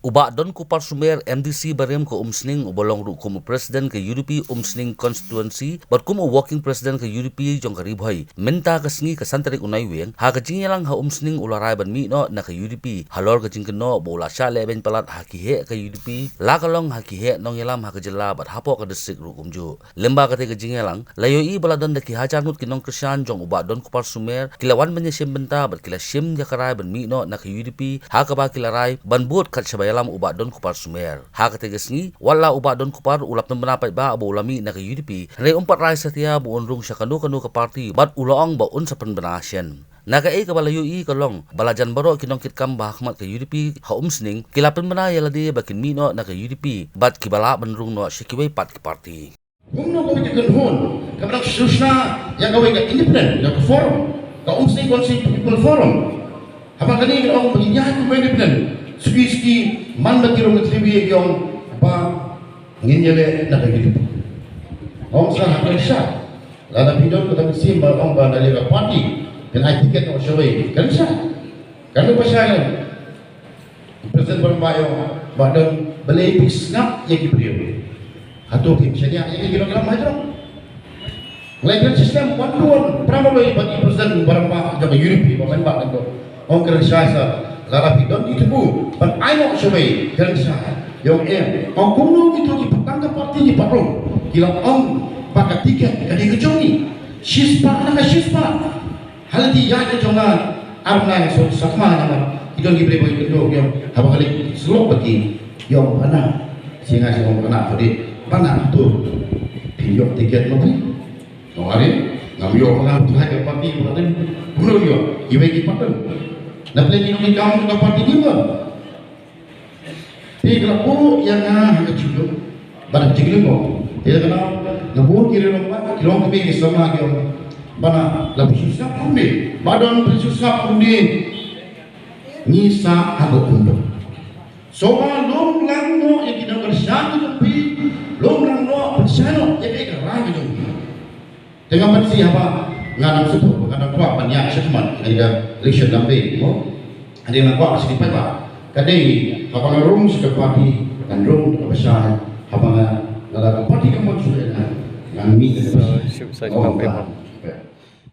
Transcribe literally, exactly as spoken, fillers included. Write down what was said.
U Bah Donkupar Sumer, M D C barim ka Umsning, uba long ruh kum u President ka U D P Umsning Constituency bad kum u Working President ka U D P jong ka Ri Bhoi, mynta ka sngi ka san tarik u Naiwieng, ha ka jingïalang ha Umsning u la rai ban mih noh na ka U D P halor ka jingkynnoh ba u la shah lehbeiñ palat ha ki heh ka U D P, la ka long ha ki heh nongïalam ha ka jylla bad hapoh ka district ruh kumjuh. Lyngba katei ka jingïalang, la ïohi ba la don da ki hajar ngut ki nongkyrshan jong u Bah Donkupar Sumer ki la wan ban ïashim bynta bad ki la shim ïa ka rai ban mih noh na ka U D P, ha kaba ki la rai ban bud kat shaba ïalam u Bah Donkupar Sumer. Ha katei ka sngi, wat la u Bah Donkupar u la pynbna paidbah ba u la mih na ka U D P, hynrei um pat rai satia ba un rung sha kano kano ka party bad u la ong ba un sa pynbna shen. Na kaei kaba la ïohi ka long ba la jan baroh ki nongkitkam ba ha khmat ka U D P ha Umsning ki la pynbna ïa lade ba kin mih noh na ka U D P bad kiba lah ban rung noh sha kiwei pat ki party. Kumno kawei ka kynhun kaba dang shisha ïa kawei ka independent, ïa ka forum, ka Umsning Constituency People Forum. Haba kane ka ong ba ngi ïaid kum independent, suki suki man ba ki rung ka tribi ïa ki ong ba ngin ïaleh na ka U D P. Ong sa ha ka sha. Lada phi don ka dang sim ba ong ba na leh ka party, kan ai tiket ong shawei, kan sha. Kan ba sha kan. President Baran ba ïa, ba don balei phi sngap ïa ki briew. Hato phim shaniah ïa ki nongïalam ha jrong. Lai kan system one to one, pynban ba ïa President Baran ba jong ka U D P ba ban ba kan don. Ong kren shai sa, lada phi don ki tubu ban ai noh shawei, kren shai. Ïa ong em, ong kumno kito ki patang ka party ki patrong ki la ong ba ka tiket ka dei ka jong ngi. Shispah na ka shispah. Ha lade ïa ka jong nga, ar nai so sakma namar ki don ki briew ba ki kynduh ki ong, haba ka leit syllok bad ki, ki ong, "Bana." Shi nga shi ong, "Bana, phi dei bana tu." Phi ïoh tiket ma phi? Ong, "Are, ngam ïoh, ngam tu hai ka party ba ka dei." Kumno ïoh? Iwei ki party. Na phi ki nongkam ka party ni ba. Te ka la buh ïa nga ha ka jingdum. Bad ka jingdum ko. Te ka la nga buh ki riew ba ki long kmie ki samla ki ong. Bana la phi sngap kumne. Ba don phi sngap kumne. Ngi sah ha ka umdum. So ba long lang noh ïa ki nongkyrshan ki jong phi. Long lang noh pynshai noh ïa ka rai ka jong phi. Te nga ban sih haba nga nang sngewthuh, nga nang kwah ban ïaid shakhmat ha ka election lambe, mo? Hadien nga kwah sngewthuh ba ka dei haba nga rung sha ka party, ngan rung kaba shai, haba nga, lada ka party kam shu ïa nga, ngan mih kaba shai. Shu, shu, shu, shu, shu.